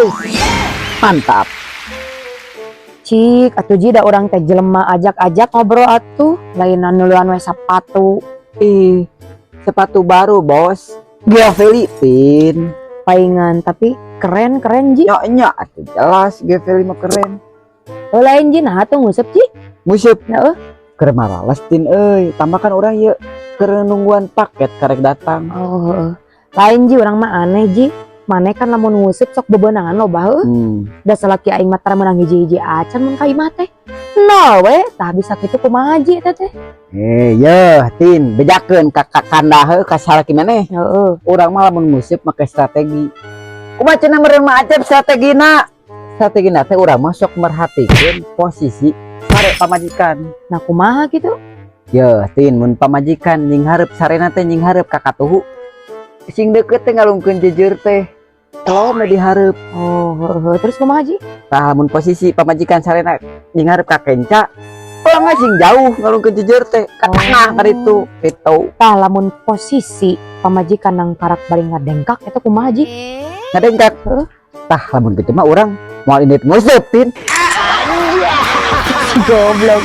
Guys. Mantap. Cik, atuh Ji, da urang teh jelema ajak-ajak ngobrol atuh, lainan nuluan we sepatu. Ih, sepatu baru, Bos. Geoveli, Tin. Paingan, tapi keren-keren, Ji. Nyok nyok atuh jelas Geoveli mah keren. Oh, lain Ji, nah atuh nguseup, Ji. Nguseup. Heeh. Keur marales, Tin euy. Tambahkan urang yeuh keur nungguan paket karek datang. Oh, heeh. Lain Ji, urang mah aneh, Ji. Maneh kan lamun nguseup sok bebenangan loba heuh. Da salaki aing mah tara meunang hiji-hiji acan mun ka imah teh. Nol we, tah bisa kitu kumaha, Ji, teh teh? Eh, yeuh, Tin, bejakeun ka kanda heuh ka salaki maneh. Heeh. Urang mah lamun nguseup make strategi. Kumaha cenah meureun mah Acep strategina? Strategina teh urang mah sok merhatikeun posisi sare pamajikan. Nah, kumaha gitu? Yeuh, Tin, mun pamajikan nyinghareup sarena teh nyinghareup ka katuhu. Sing deukeut teh ngalungkeun jeujeur teh. Kalau di hareup. Oh, heeh. Terus kumaha, Ji? Tah, mun posisi pamajikan sarena nyinghareup ka kenca, urang sing jauh ngalungkeun jeujeur teh ka tengah ka ditu. Gitu. Tah, lamun posisi pamajikan nang karak bari ngadengkak eta kumaha, Ji? Ngadengkak. Heeh. Tah, lamun kitu mah urang moal indit nguseup, Tin. Goblok.